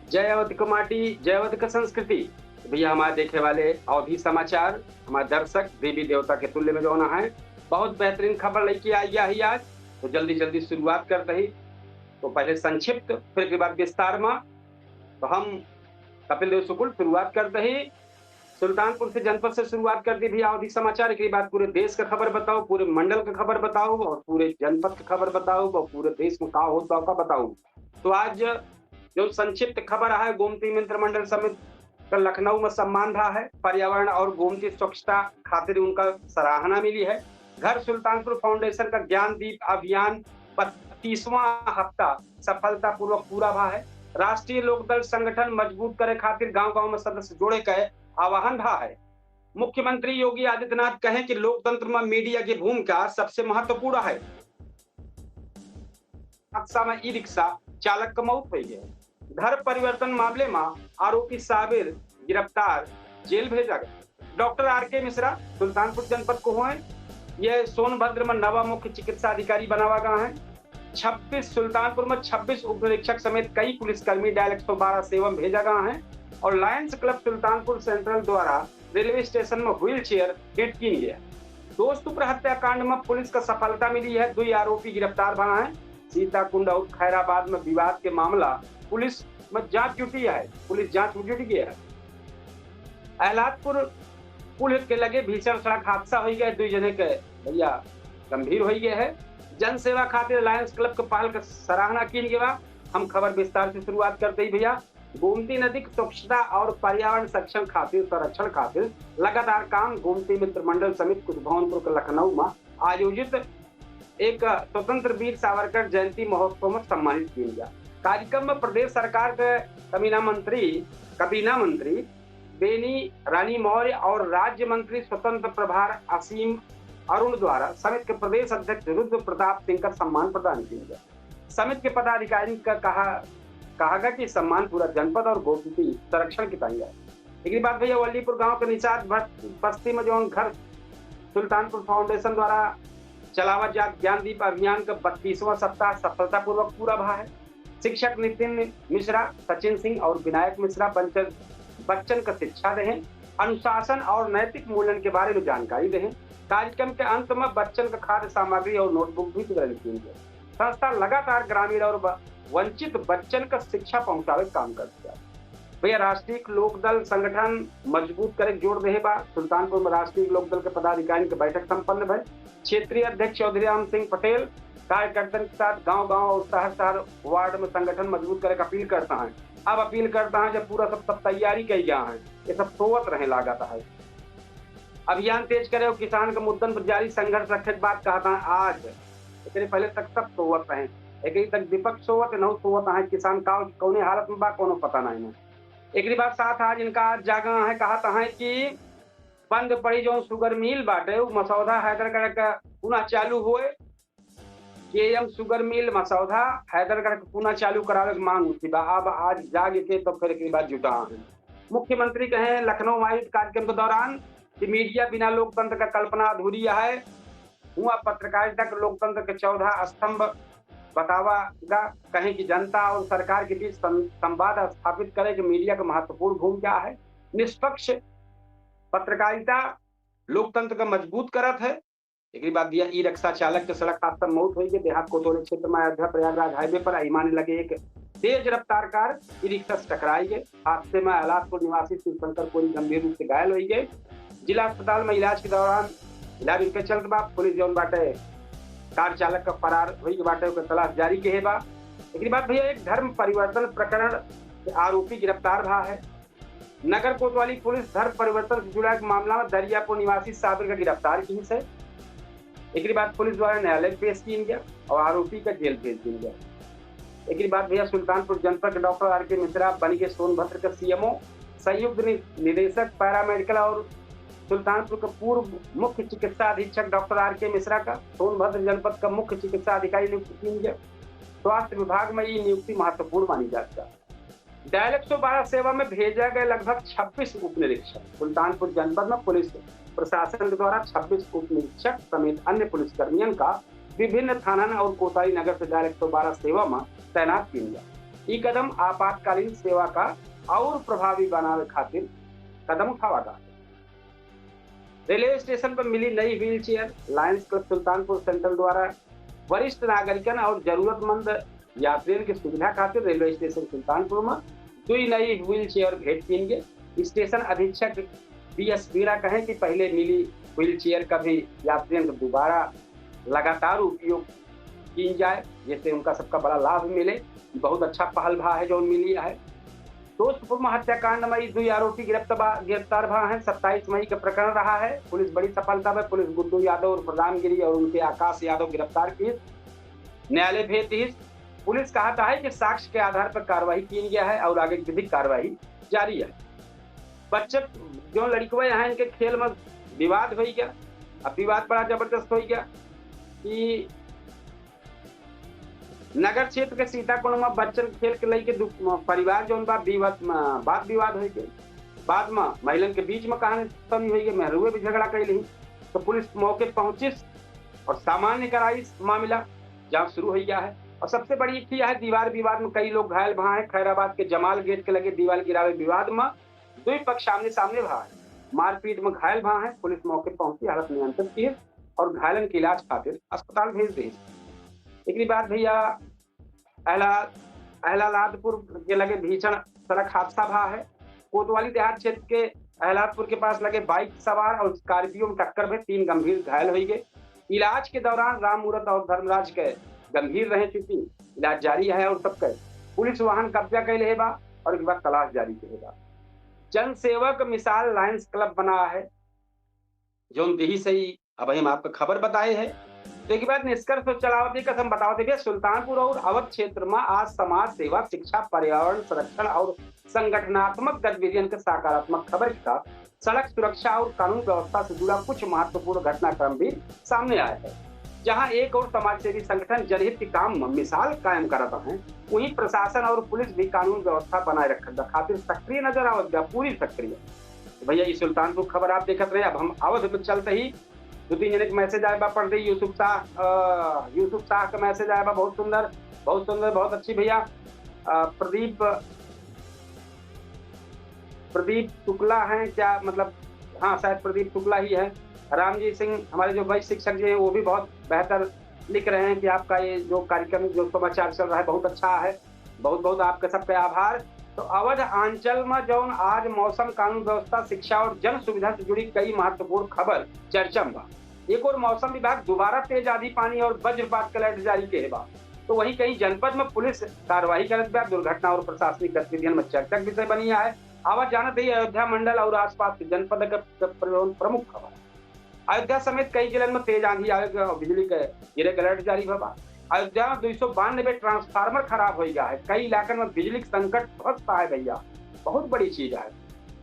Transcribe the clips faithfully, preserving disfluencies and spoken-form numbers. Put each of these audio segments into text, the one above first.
जय अवध क माटी, जय अवध क संस्कृति। तो भैया, हमारे देखे वाले अवधी समाचार, हमारे दर्शक देवी देवता के तुल्य में जौन है, बहुत बेहतरीन खबर लेके आई गया ही आज। तो जल्दी जल्दी शुरुआत करते ही, तो पहले संक्षिप्त, फिर के बाद विस्तार में। तो हम कपिल देव शुक्ल शुरुआत करते ही सुल्तानपुर से, जनपद से शुरुआत कर दी भैया अवधी समाचार। एकरी बाद पूरे देश का खबर बताओ, पूरे मंडल का खबर बताओ और पूरे जनपद का खबर बताओ और पूरे देश में का होत बा का बताओ। तो आज जो संक्षिप्त खबर है, गोमती मित्र मंडल समिति का लखनऊ में सम्मान भा है, पर्यावरण और गोमती स्वच्छता खातिर उनका सराहना मिली है। घर सुल्तानपुर फाउंडेशन का ज्ञान दीप अभियान बत्तीसवाँ हफ्ता सफलतापूर्वक पूरा भा है। राष्ट्रीय लोकदल संगठन मजबूत करे खातिर गांव-गांव में सदस्य जोड़े के आह्वान भा है। मुख्यमंत्री योगी आदित्यनाथ कहे कि लोकतंत्र में मीडिया की भूमिका सबसे महत्वपूर्ण है। हादसा में ई रिक्शा चालक का मौत हुई है। घर परिवर्तन मामले में आरोपी साबिर गिरफ्तार, जेल भेजा गया। डॉक्टर आर के मिश्रा सुल्तानपुर जनपद को हुए, यह सोनभद्र में नवा मुख्य चिकित्सा अधिकारी बनावा गया है। छब्बीस, सुल्तानपुर में छब्बीस उप निरीक्षक समेत कई पुलिसकर्मी डायल एक सौ बारह सेवा में भेजा गया है और लायंस क्लब सुल्तानपुर सेंट्रल द्वारा रेलवे स्टेशन में व्हील चेयर भेंट कीन गया। दोस्तपुर हत्याकांड में पुलिस का सफलता मिली है, दुई आरोपी गिरफ्तार भा है। सीताकुंड और खैराबाद में विवाद के मामला पुलिस में जांच जुटी है, पुलिस जांच में जुट गया है। अहलादपुर पुल के लगे भीषण सड़क हादसा हो गया, दुई जने के भैया गंभीर हो गए है। जनसेवा खातिर लायंस क्लब के पहल का सराहना कीन गया। हम खबर विस्तार से शुरुआत करते ही भैया, गोमती नदी की स्वच्छता और पर्यावरण संरक्षण खातिर, संरक्षण खातिर लगातार काम गोमती मित्र मंडल समिति कुशभवनपुर के लखनऊ में आयोजित एक स्वतंत्र वीर सावरकर जयंती महोत्सव में सम्मानित किया गया। कार्यक्रम में प्रदेश सरकार के कमीना मंत्री, कबीना मंत्री बेनी रानी मौर्य और राज्य मंत्री स्वतंत्र प्रभार असीम अरुण द्वारा समिति के प्रदेश अध्यक्ष रुद्र प्रताप सिंह का सम्मान प्रदान किया गया। समिति के पदाधिकारी का कहा, कहा गया कि सम्मान पूरा जनपद और गोमती संरक्षण की ताई है। एकरी बाद भैया वल्लीपुर गांव के निषाद भट्ट बस्ती में जौन घर सुल्तानपुर फाउंडेशन द्वारा चलावा जात ज्ञान दीप अभियान का बत्तीसवाँ सप्ताह सफलतापूर्वक पूरा भा है। शिक्षक नितिन मिश्रा, सचिन सिंह और विनायक मिश्रा बच्चन, बच्चन का शिक्षा देहें, अनुशासन और नैतिक मूल्यन के बारे में जानकारी देहें। कार्यक्रम के अंत में बच्चन का खाद्य सामग्री और नोटबुक भी वितरण किया गया। संस्था लगातार ग्रामीण और ब-, वंचित बच्चन का शिक्षा पहुंचावे के काम करत बा। भैया, राष्ट्रीय लोकदल संगठन मजबूत करे के जोर देहे बा। सुल्तानपुर में राष्ट्रीय लोकदल के पदाधिकारियों के बैठक संपन्न भइल। क्षेत्रीय अध्यक्ष चौधरी राम सिंह पटेल कार्यकर्तन के साथ गांव-गांव और शहर-शहर वार्ड में संगठन मजबूत करे के अपील करता है। अब अपील करता है जब पूरा सब, सब तैयारी कई गया है, ये सब सोवत रहे लागत है। अभियान तेज करे और किसान के मुद्दन पर जारी संघर्ष रखे के बात कहता है आज। एकरे पहले तक सब सोवत रहे, एकरे तक विपक्ष सोवत, नौ सोवत है, किसान का कौने हालत में बा, कोनो पता नहीं है। एकरी बाद साथ आज इनका आज जागा है, कहता है कि बंद पड़ी जौन शुगर मिल बाटे, उ मसौदा हैदर करे के पुनः चालू होए। केएम शुगर मिल मसौदा हैदर करे के पुनः चालू करावे के मांग उठी बा। अब आज जाग के तो फिर एकरी बाद जुटा है। मुख्यमंत्री कहे लखनऊ में आयोजित कार्यक्रम के दौरान कि मीडिया बिना लोकतंत्र का कल्पना अधूरी है। हुआ पत्रकारिता के लोकतंत्र के चौदह स्तंभ बतावा गा। कहें कि जनता और सरकार के बीच सं-, संवाद स्थापित करे के मीडिया के महत्वपूर्ण भूमिका है। निष्पक्ष पत्रकारिता लोकतंत्र का मजबूत करत है। एकरी बाद भैया ई रिक्शा चालक के सड़क हादसा में मौत होई के देहात कोतवाली क्षेत्र में अयोध्या प्रयागराज हाईवे पर ईमान लगे एक तेज रफ्तार कार ई रिक्शा से टकराई गए। हादसे में अहलादपुर निवासी शिवशंकर कोरी गंभीर रूप से घायल होई गए। जिला अस्पताल में इलाज के दौरान इलाज उनके चलत बा। पुलिस जौन बाटे कार चालक का फरार होई के बाटे ओकर तलाश जारी के है बा। एकरी बाद भैया एक धर्म परिवर्तन प्रकरण के आरोपी गिरफ्तार भा है। नगर कोतवाली पुलिस धर्म परिवर्तन से जुड़ा एक मामला में दरियापुर निवासी साबिर का गिरफ्तार की से। एकरी बाद पुलिस द्वारा न्यायालय पेश किया गया और आरोपी का जेल भेज दिया गया। एकरी बाद भैया सुल्तानपुर जनपद के डॉक्टर आर के मिश्रा बन गए सोनभद्र का सीएमओ, संयुक्त नि-, निदेशक पैरामेडिकल और सुल्तानपुर के पूर्व मुख्य चिकित्सा अधीक्षक डॉक्टर आर के मिश्रा का सोनभद्र जनपद का मुख्य चिकित्सा अधिकारी नियुक्त किया गया। स्वास्थ्य विभाग में ये नियुक्ति महत्वपूर्ण मानी जाती है। डायल एक सौ बारह सेवा में भेजा गए लगभग छब्बीस उप निरीक्षक। सुल्तानपुर जनपद में पुलिस प्रशासन के द्वारा छब्बीस उप निरीक्षक समेत अन्य पुलिसकर्मियों का विभिन्न थानन और कोतवाली नगर से डायल एक सौ बारह सेवा में तैनात किया गया। ई कदम आपातकालीन सेवा का और प्रभावी बनावे खातिर कदम उठावा गा। रेलवे स्टेशन पर मिली नई wheelchair. Lions Club Sultanpur central द्वारा वरिष्ठ नागरिकन और जरूरतमंद यात्रियन के सुविधा खातिर रेलवे स्टेशन सुल्तानपुर में दुई नई व्हील चेयर भेंट कीन गए। स्टेशन अधीक्षक बी एस मीणा कहें कि पहले मिली व्हील चेयर का भी यात्रियन को दोबारा लगातार उपयोग कीन जाए, जिससे उनका सबका बड़ा लाभ मिले। बहुत अच्छा पहल भा है जो मिली है। दोस्तपुर में हत्याकांड में ई दुई आरोपी गिरफ्त बा-, गिरफ्तार भा हैं। सत्ताईस मई का प्रकरण रहा है। पुलिस बड़ी सफलता में पुलिस गुड्डू यादव और प्रधानगिरी और उनके आकाश यादव गिरफ्तार की न्यायालय भेज दी। पुलिस कहत है कि साक्ष्य के आधार पर कार्रवाई कीन गया है और आगे विधिक कार्रवाई जारी है। बच्चे जो लड़कवे हैं, इनके खेल में विवाद हो गया। अब विवाद बड़ा जबरदस्त हो गया कि नगर क्षेत्र के सीताकुंड में बच्चन खेल के लेके दु-, परिवार जौन बा विवाद में, वाद विवाद हो गए। बाद में महिलन के बीच में कहानी खत्म हो गई, मेहरुए भी झगड़ा कर ली। तो पुलिस मौके पहुंचिस और सामान्य कराई मामला, जांच शुरू हो गया है। और सबसे बड़ी एक यह है, दीवार विवाद में कई लोग घायल भा हैं। खैराबाद के जमाल गेट के लगे दीवार गिरावे विवाद में दुई पक्ष आमने सामने भा हैं। मारपीट में घायल भा हैं। पुलिस मौके पहुंची, हालत नियंत्रित की और घायलन के इलाज खातिर अस्पताल भेज दी। एक बाद भैया अहला-, अहलालादपुर के लगे भीषण सड़क हादसा भा है। कोतवाली देहात क्षेत्र के अहलादपुर के पास लगे बाइक सवार और स्कॉर्पियो में टक्कर में तीन गंभीर घायल हो गए। इलाज के दौरान राम मूरत और धर्मराज के गंभीर रहे, चूंकि इलाज जारी है और सबके पुलिस वाहन कब्जा कर ले बा और एक बार तलाश जारी के बा। जनसेवक मिसाल लायंस क्लब बना है, जौन दिही से ही अब हम आपको खबर बताए है। तो एक बात निष्कर्ष पर चलावत ही कसम बतावत ही भैया, सुल्तानपुर और अवध क्षेत्र में आज समाज सेवा, शिक्षा, पर्यावरण संरक्षण और संगठनात्मक गतिविधियन के सकारात्मक खबर के साथ सड़क सुरक्षा और कानून व्यवस्था से जुड़ा कुछ महत्वपूर्ण घटनाक्रम भी सामने आया है, जहां एक और समाजसेवी संगठन जनहित के काम में मिसाल कायम करत हैं, वहीं प्रशासन और पुलिस भी कानून व्यवस्था बनाए रखत बा खातिर सक्रिय नजर आवत बा, पूरी सक्रिय। तो भैया, ये सुल्तानपुर खबर आप देखत रहे। अब हम अवध में चलते ही दो तीन जने के मैसेज आए बा, पढ़ दे। यूसुफ शाह, अ, यूसुफ शाह का मैसेज आए बा, बहुत सुंदर, बहुत सुंदर, बहुत अच्छी भैया। अ, प्रदीप, प्रदीप शुक्ला हैं क्या? मतलब, हाँ, शायद प्रदीप शुक्ला ही है। रामजी सिंह, हमारे जो वरिष्ठ शिक्षक जी हैं, वो भी बहुत बेहतर लिख रहे हैं कि आपका ये जो कार्यक्रम, जो समाचार चल रहा है, बहुत अच्छा है। बहुत बहुत आपके सबके आभार। तो अवध आंचल में जौन आज मौसम, कानून व्यवस्था, शिक्षा और जन सुविधा से जुड़ी कई महत्वपूर्ण खबर चर्चा में बा। एक और मौसम विभाग दोबारा तेज आंधी पानी और वज्रपात के अलर्ट जारी के बा, तो वहीं कई जनपद में पुलिस कार्रवाई करत बा। दुर्घटना और प्रशासनिक गतिविधियन में चर्चा के विषय बनी है। आवा जानत ही अयोध्या मंडल और आसपास के जनपद के प्र-, प्रमुख खबर। अयोध्या समेत कई जिलन में तेज आंधी आवे के और बिजली के गिरे के अलर्ट जारी बा। अयोध्या में दो सौ बानबे ट्रांसफार्मर खराब हो गया है, कई इलाकन में बिजली के संकट बहुत है भैया, बहुत बड़ी चीज है।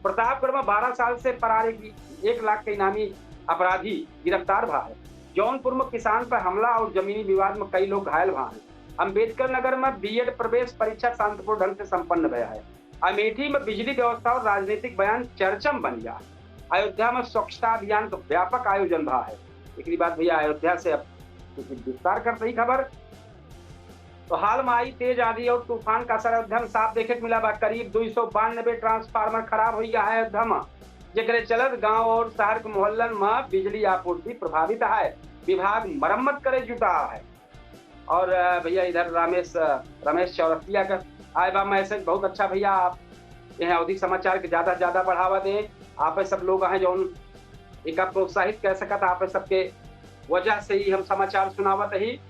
प्रतापगढ़ में बारह साल से फरार एक, एक लाख के इनामी अपराधी गिरफ्तार भा है। जौनपुर में किसान पर हमला और जमीनी विवाद में कई लोग घायल भा हैं। अम्बेडकर नगर में बीएड प्रवेश परीक्षा शांतिपूर्ण ढंग से संपन्न भया है। अमेठी में बिजली व्यवस्था और राजनीतिक बयान चर्चा में बन गया है। अयोध्या में स्वच्छता अभियान का व्यापक आयोजन भा है। एकरी बाद भैया अयोध्या से अब कुछ विस्तार करते ही खबर। तो हाल में आई तेज आंधी और तूफान का असर अयोध्या में साफ देखे के मिला बा। करीब दो सौ बानबे ट्रांसफार्मर खराब हो गया है अयोध्या में, जेकरे चलत गांव और शहर के मोहल्लन में बिजली आपूर्ति प्रभावित है। विभाग मरम्मत करे जुटा है। और, अ, भैया इधर रामेश, अ, रमेश चौरसिया का आए बा मैसेज, बहुत अच्छा भैया, आप यह अवधी समाचार के ज्यादा से ज्यादा बढ़ावा दें। आप सब लोग हैं जौन एका प्रोत्साहित कर सकत, आप सबके वजह से ही हम समाचार सुनावत ही।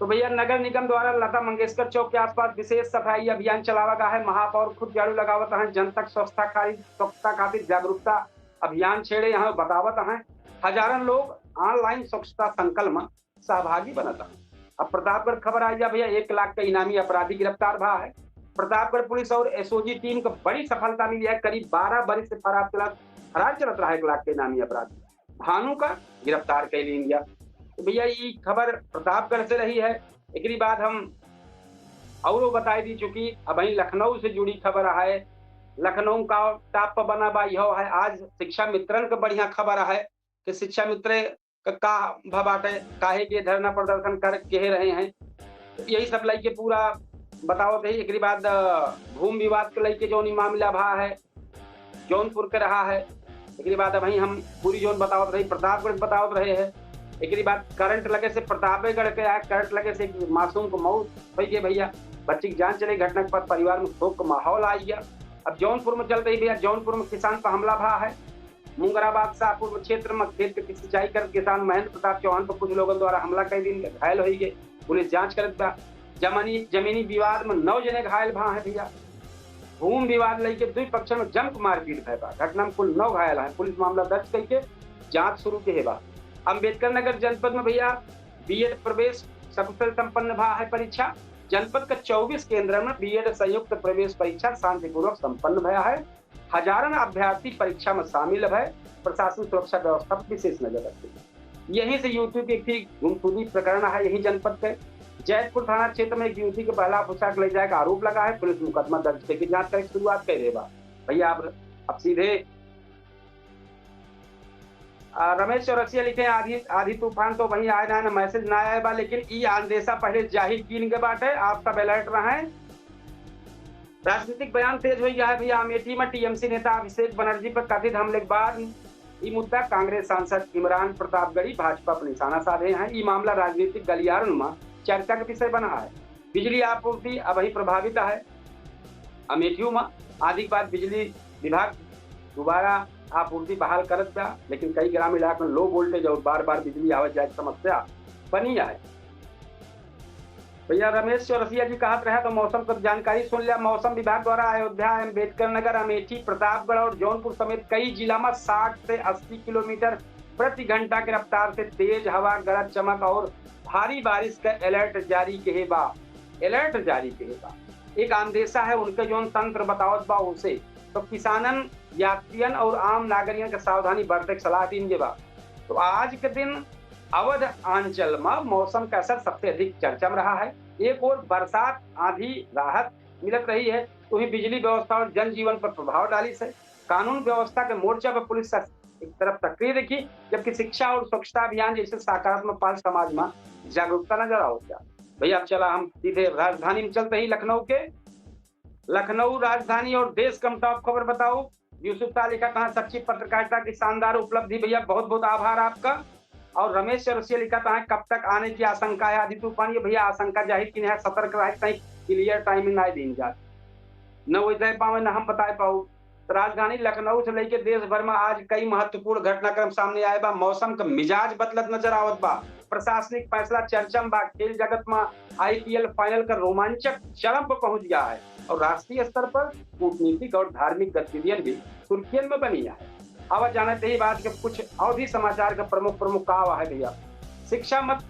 तो भैया नगर निगम द्वारा लता मंगेशकर चौक के आसपास विशेष सफाई अभियान चलावा गया है। महापौर खुद झाड़ू लगावत हैं, जन तक स्वच्छता खातिर, स्वच्छता खातिर जागरूकता अभियान छेड़े हैं, बतावत हैं। हजारन लोग ऑनलाइन स्वच्छता संकल्प में सहभागी बनत हैं। अब प्रतापगढ़ खबर आई जा भैया, एक लाख का इनामी अपराधी गिरफ्तार भा है। प्रतापगढ़ पुलिस और एसओजी टीम को बड़ी सफलता मिली है। करीब बारह बरिस से फरार चलत, फरार चलत रहा एक लाख का इनामी अपराधी भानु का गिरफ्तार कर ली गया। तो भैया ये खबर प्रतापगढ़ से रही है। एकरी बाद हम औरो बताई दी, चूंकि अबहीं लखनऊ से जुड़ी खबर है। लखनऊ का टॉप पर बना बा, यह है आज शिक्षा मित्रन का बढ़िया खबर है कि शिक्षा मित्र का, का भा बाटे, काहे के धरना प्रदर्शन कर के रहे हैं। तो यही सब लेके पूरा बतावत रही। एकरी बाद, अ, भूमि विवाद के लइके जौन ई मामला भा है, जौनपुर के रहा है। एकरी बाद अबहीं हम पूरी जौन बतावत रही, प्रतापगढ़ के बतावत रहे हैं। एकरी बाद करंट लगे से प्रतापगढ़ के आए, करंट लगे से एक मासूम को मौत होइ गई भइया, बच्ची की जान चले। घटना के बाद परिवार में शोक का माहौल आ गया। अब जौनपुर में चल रही भइया, जौनपुर में किसान पर हमला भा है। मुंगराबाद शाहपुर क्षेत्र में खेत के सिंचाई करत किसान महेंद्र प्रताप चौहान पर कुछ लोगन द्वारा हमला कइ दिन घायल होइ गए। पुलिस जांच करत बा। जमीनी, जमीनी विवाद में नौ जने घायल भा हैं भइया। भूमि विवाद लइके दुई पक्ष में जमक मारपीट भय बा। घटना में कुल नौ घायल हैं। पुलिस मामला दर्ज कइके जांच शुरू के बा। अम्बेडकर नगर जनपद में भइया बीएड प्रवेश सकुशल संपन्न भा है परीक्षा। जनपद का चउबीस केंद्र में बीएड संयुक्त प्रवेश परीक्षा शांतिपूर्वक संपन्न भया है। हजारन अभ्यर्थी परीक्षा में शामिल भय। प्रशासन सुरक्षा व्यवस्था पर विशेष नजर रखे। यहीं से युवती के फिर गुमशुदी प्रकरण है, यही जनपद के जैतपुर थाना क्षेत्र में एक युवती के बहला फुसला के ले जाए का आरोप लगा है। पुलिस मुकदमा दर्ज करके जांच करे के शुरुआत कर रहे बा। भइया, अब, अब सीधे, आ, रमेश चौरसिया लिखे, आधी, आधी तूफान तो वहीं आए ना, ना मैसेज ना आए बा, लेकिन ई अंदेशा पहले जाहिर कीन के बाटे, आप सब अलर्ट रहें। राजनीतिक बयान तेज होइ गया है भइया। अमेठी में टीएमसी नेता अभिषेक बनर्जी पर कथित हमले के बाद ई मुद्दा कांग्रेस सांसद इमरान प्रतापगढ़ी भाजपा पर निशाना साधे हैं। ई मामला राजनीतिक गलियारन में चर्चा के विषय बना है। बिजली आपूर्ति अबहीं प्रभावित है। अमेठियों में आधी के बाद बिजली विभाग दोबारा आपूर्ति बहाल करत बा, लेकिन कई ग्रामीण इलाकन में लो वोल्टेज और बार-बार बिजली आवत जाए की समस्या बनी है। भइया, रमेश चौरसिया जी कहत रहे तो मौसम क जानकारी सुन लिया। मौसम विभाग द्वारा अयोध्या, अम्बेडकर नगर, अमेठी, प्रतापगढ़ और जौनपुर समेत कई जिला में साठ से अस्सी किलोमीटर प्रति घंटा के रफ्तार से तेज हवा, गरज चमक और भारी बारिश का अलर्ट जारी किहे बा। अलर्ट जारी किहे बा। एक अंदेशा है उनके जौन तंत्र बतावत बा उसे। तो किसानन, यात्रियन और आम नागरिकन के सावधानी बरते के सलाह दीन गए बा। तो आज के दिन अवध अंचल में मौसम का असर सबसे अधिक चर्चा में रहा है। एक ओर बरसात, आंधी, राहत मिलत रही है, तो वहीं बिजली व्यवस्था और जनजीवन पर प्रभाव डालिस है। कानून व्यवस्था के मोर्चा पर पुलिस स-, एक तरफ सक्रिय रही, जबकि शिक्षा और स्वच्छता अभियान जैसे सकारात्मक पहल समाज में जागरूकता नजर आवत बा। भइया, अब चला हम सीधे राजधानी में चलते ही लखनऊ के। लखनऊ, राजधानी और देश का हम top खबर बताओ। यूसुफ शाह लिखा, कहाँ सच्ची पत्रकारिता की शानदार उपलब्धि भइया, बहुत बहुत आभार आपका। और रमेश चौरसिया लिखा, कहाँ कब तक आने की आशंका है आधी तूफान? ये भइया, आशंका जाहिर की नहीं है, सतर्क रहे, कहीं clear timing ना दीन जात, न वो दे पावे, न हम बताए पाओ। तो राजधानी लखनऊ से लेके देश भर में आज कई महत्वपूर्ण घटनाक्रम सामने आए बा। मौसम का मिजाज बदलत नजर आवत बा। प्रशासनिक फैसला चर्चा में बा। खेल जगत में आईपीएल फाइनल का रोमांचक चरम पर पहुंच गया है और राष्ट्रीय स्तर पर कूटनीतिक और धार्मिक गतिविधियां भी सुर्खियन में बनी है। अब जानते ही बात के कुछ अवधी समाचार का प्रमुख प्रमुख का है भइया। शिक्षा मत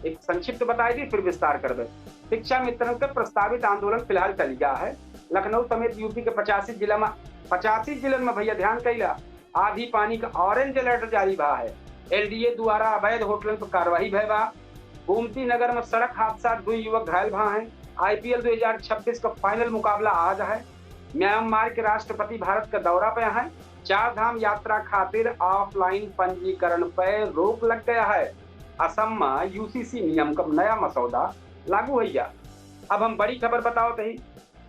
एक संक्षिप्त बताई दी, फिर विस्तार करबे। शिक्षा मित्रन का प्रस्तावित आंदोलन फिलहाल टल गया है। लखनऊ समेत यूपी के पचासी जिला में, पचासी जिलन में भइया ध्यान कइला, आधी पानी का orange alert जारी भा है। एलडीए द्वारा अवैध होटलन पर कार्रवाई भय बा। गोमती नगर में सड़क हादसा, दो युवक घायल भा हैं। आईपीएल दो हज़ार छब्बीस का फाइनल मुकाबला आज है। म्यांमार के राष्ट्रपति भारत का दौरा पे हैं। चार धाम यात्रा खातिर ऑफलाइन पंजीकरण पे रोक लग गया है। असम में यूसीसी नियम का नया मसौदा लागू होइ गया। अब हम बड़ी खबर बतावत ही।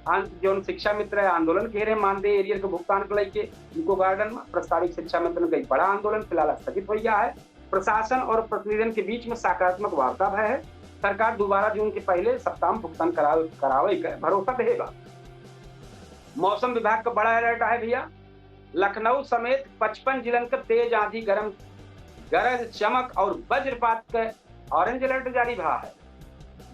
आन-, जौन शिक्षा मित्र है आंदोलन घेरे मानदेय arrear के भुगतान के लेके इको गार्डन में प्रस्तावित शिक्षा मित्रन का एक बड़ा आंदोलन फिलहाल स्थगित होइ गया है। प्रशासन और प्रतिनिधियन के बीच में सकारात्मक वार्ता भय है। सरकार दोबारा जून के पहले सप्ताह में भुगतान करावे, करावे के भरोसा देहे बा। मौसम विभाग का बड़ा अलर्ट है भइया। लखनऊ समेत पचपन जिलन का तेज आंधी, गरम, गरज चमक और वज्रपात का orange alert जारी भा है।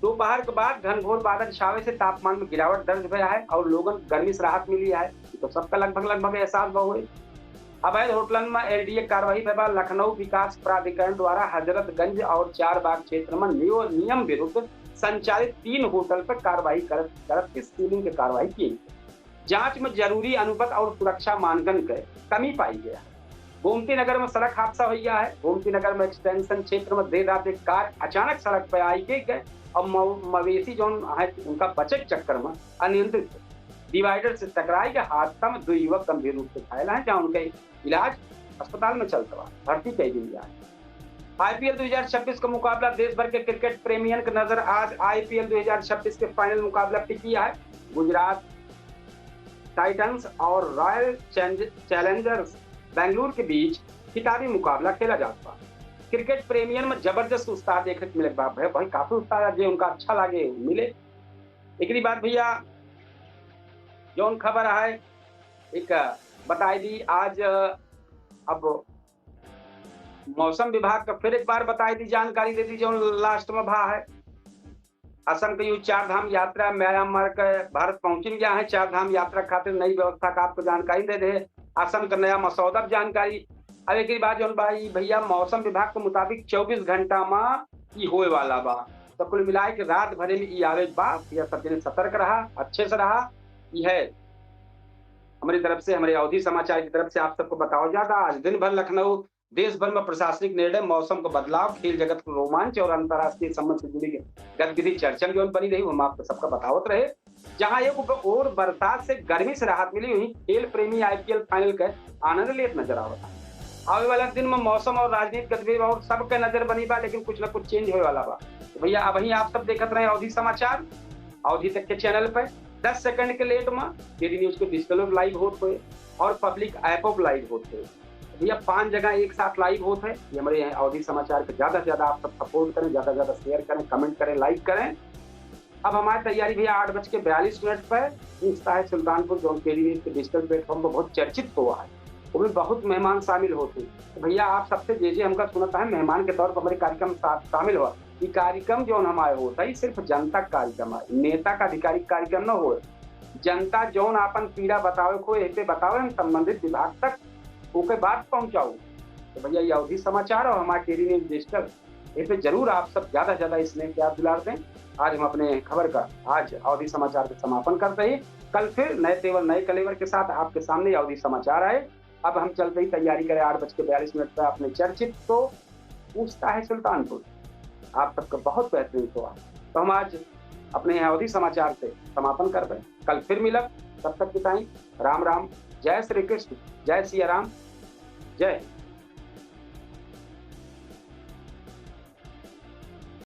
दोपहर के बाद घनघोर बादल छावे से तापमान में गिरावट दर्ज भया है और लोगन गर्मी से राहत मिली है। ये तो सबका लगभग, लगभग एहसास भा होई। अवैध होटलन में एलडीए कार्रवाई भय बा। लखनऊ विकास प्राधिकरण द्वारा हजरतगंज और चारबाग क्षेत्र में नियो-, नियम विरुद्ध संचालित तीन होटल पर कार्रवाई करत, करत सीलिंग के कार्रवाई की। जांच में जरूरी अनुपत और सुरक्षा मानदंड के कमी पाई गया है। गोमती नगर में सड़क हादसा होइ गया है। गोमती नगर में एक्सटेंशन क्षेत्र में देर रात एक कार अचानक सड़क पर आई के गए और मव-, मवेशी जौन है उनका बचे के चक्कर में अनियंत्रित डिवाइडर से टकराई के हादसा में दो युवक गंभीर रूप से घायल हैं, जहां उनके इलाज अस्पताल में चलत बा, भर्ती कई गई है। आईपीएल दो हज़ार छब्बीस का मुकाबला देश भर के क्रिकेट प्रेमियन के नजर आज आईपीएल दो हज़ार छब्बीस के फाइनल मुकाबला टिकी है। गुजरात टाइटंस और रॉयल चैलेंज-, चैलेंजर्स बेंगलुरु के बीच खिताबी मुकाबला खेला जात बा। क्रिकेट प्रेमियन में जबरदस्त उत्साह देखे के मिले बा। भाई, भाई, काफी उत्साह है, जे उनका अच्छा लागे, मिले। एकरी बाद भैया, जौन खबर है, एक बताई दी, आज अब मौसम विभाग का फिर एक बार बताई दी, जानकारी दे दी, जौन लास्ट में भा है। असम के यू चार धाम यात्रा म्यांमार के भारत पहुंचिन गया है। चार धाम यात्रा खातिर नई व्यवस्था का आपको जानकारी दे दे। असम का नया मसौदा जानकारी। अब एक बाद जौन बा, ई भैया, मौसम विभाग के मुताबिक चउबीस घंटा में ई होए वाला बा। तो कुल मिलाए के रात भरे में ई आवे के बा। या सब जने सतर्क रहा, अच्छे से रहा। ई है हमारी तरफ से, हमारे अवधी समाचार की तरफ से आप सबको बताओ ज्यादा। आज दिन भर लखनऊ, देश भर में प्रशासनिक निर्णय, मौसम का बदलाव, खेल जगत का रोमांच और अंतर्राष्ट्रीय संबंध से जुड़ी गतिविधि चर्चा में जौन बनी रही, वो हम आपको सबका बतावत रहे। जहां एक ऊपर और बरसात से गर्मी से राहत मिली, वहीं खेल प्रेमी आईपीएल फाइनल के आनंद लेत नजर आवता। आवे वाला दिन में मौसम और राजनीतिक गतिविधि और सबके नजर बनी बा, लेकिन कुछ ना कुछ चेंज होए वाला बा। तो भैया, अबहीं आप सब देखत रहे अवधी समाचार। अवधी तक के चैनल पे दस सेकंड के लेट में केडी न्यूज के डिजिटल लाइव होत हुए और पब्लिक ऐप पर लाइव होत हुए। भैया, पांच जगह एक साथ लाइव होत है, ये हमारे यहाँ अवधी समाचार को ज्यादा से ज्यादा आप सब सपोर्ट करें, ज्यादा से ज्यादा शेयर करें, कमेंट करें, लाइक करें। अब हमारी तैयारी भैया आठ बज के बयालीस मिनट पर पहुंचता है सुल्तानपुर, जौन केडी न्यूज के डिजिटल प्लेटफॉर्म पर बहुत चर्चित हुआ है, उसमें बहुत मेहमान शामिल होते हैं। तो भैया, आप सबसे जे जे हमका सुनता है, मेहमान के तौर पर हमारे कार्यक्रम शा-, शामिल हुआ। ये कार्यक्रम जौन हमारे होता है, ये सिर्फ जनता का कार्यक्रम है, नेता का आधिकारिक कार्यक्रम न हो। जनता जौन आपन पीड़ा बतावे को, एह पे बतावे, हम संबंधित विभाग तक ओके बात पहुंचाओ। तो भैया, ये अवधी समाचार और हमारे केडी न्यूज डिजिटल, एह पे जरूर आप सब ज्यादा से ज्यादा स्नेह प्यार दुलार दें। आज हम अपने खबर का, आज अवधी समाचार का समापन करते ही कल फिर नए तेवर, नए कलेवर के साथ आपके सामने अवधी समाचार आए। अब हम चलते ही तैयारी करें आठ बज के बयालीस मिनट पर अपने चर्चित तो पूछता है सुल्तानपुर। आप सबका बहुत बेहतरीन सवाल। तो हम आज अपने यहाँ अवधी समाचार से समापन करबे। कल फिर मिलब, तब तक के ताईं राम राम, जय श्री कृष्ण, जय सिया राम, जय हिंद।